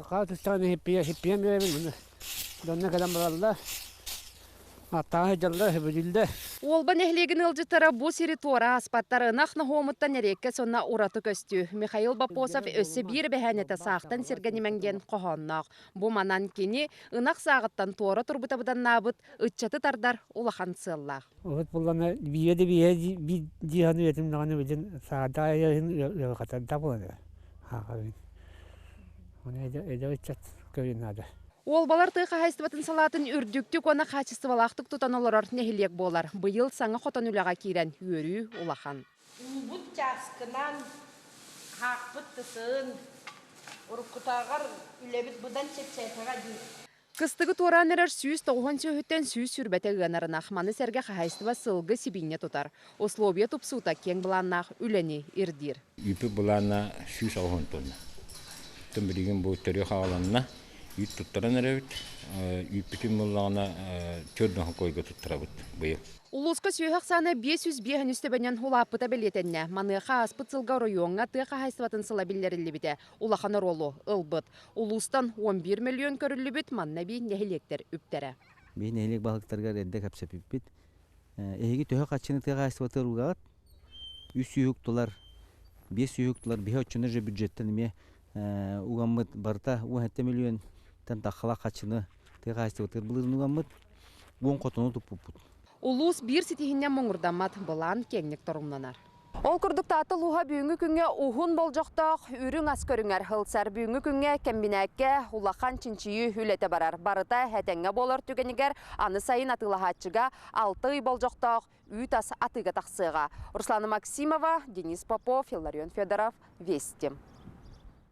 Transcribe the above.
Хаа тустаҕына хиппийэ хиппийэн биэрэбин. Дьонно кэлэн бараллар. Аттаан сылдьаллар, сөбүлүүллэр. Уолба нэһилиэгин ыалдьыттара бу сири туора ааспаттар. Ынах ноһуомуттан эриэккэс уонна ураты көстүү. Михаил Боппосов өссө биир бэһээнэтэ саахтан сиргэ нимэҥ диэн хоһоонноох. Бу манан кини ынах сааҕыттан туора турбута быданнаабыт ыччаты тардар улахан сыаллаах. Урут буллана биирэ да биирэ дии саныы этим даҕаны билин саада айаһын ыарахатарда буолан хаахабын. Оны эдэр ыччат көрүн наада. Уолбалар тыа хаһаайыстыбатын салаатын үрдүктүк уонна хаачыстыбалаахтык тутан олорор нэһилиэк буолар. Быйыл саҥа хотон үлэҕэ киирэн үөрүү улахан. Уубут чааскынан, хаахпыт тытын, уруккутааҕар үлэбит быдан чэпчээтэҕэ дии. Кыстыгы туораан эрэр 190 сүөһүттэн 120 ыанар ынах. Маны сэргэ хаһаайыстыба сылгы сибиинньэ тутар. Условия тупсуута киэҥ былааннаах үлэни ирдиир. Үүпү былаана 190 тонна. Оттон билигин бу төрүөх аҕаланна. Үүт туттаран эрэбит. Үүппүтүн буллаҕына 4 койго туттарабыт быйыл. Улууска сүөһү ахсаана 505 төбөнөн улааппыта бэлиэтэннэ. Маныаха ааспыт сылга оройуоҥҥа тыа хаһаайыстыбатын сыла биллэриллибитэ улахан оруолу ылбыт. Улуустан 11 мөлүйүөн көрүллүбүт, манна эбии нэһилиэктэр үптэрэ. Биһи нэһилиэк баһылыктарыгар эрдэ кэпсэппиппит. Эһиги төһө хаччыны тыа хаһаайыстыбатыгар угаҕыт? Үс сүүһүк тулар, биэс сүүһүк тулар биһи оччону же бюджеттан эмиэ угаммыт барыта 17 миллионтан таххалаах хаччыны тыа хаһаайыстыбатыгар былырыын угаммыт, уон хотону туппуппут. Улуус биир ситиһиннэн муҥурдаммат, былаан киэҥник торумнанар. Ол курдук Таатта улууһа бүгүҥҥү күҥҥэ уһун болдьохтоох үрүҥ ас көрүҥэр ылсар. Бүгүҥҥү күҥҥэ кэмбинээккэ улахан чинчийии үлэтэ барар. Барыта этэҥҥэ буолар түгэнигэр аны сайын атыылаһааччыга алта ый болдьохтоох үүт ас атыыга тахсыаҕа. Руслана Максимова, Денис Попов, Илларион Федоров, Вести.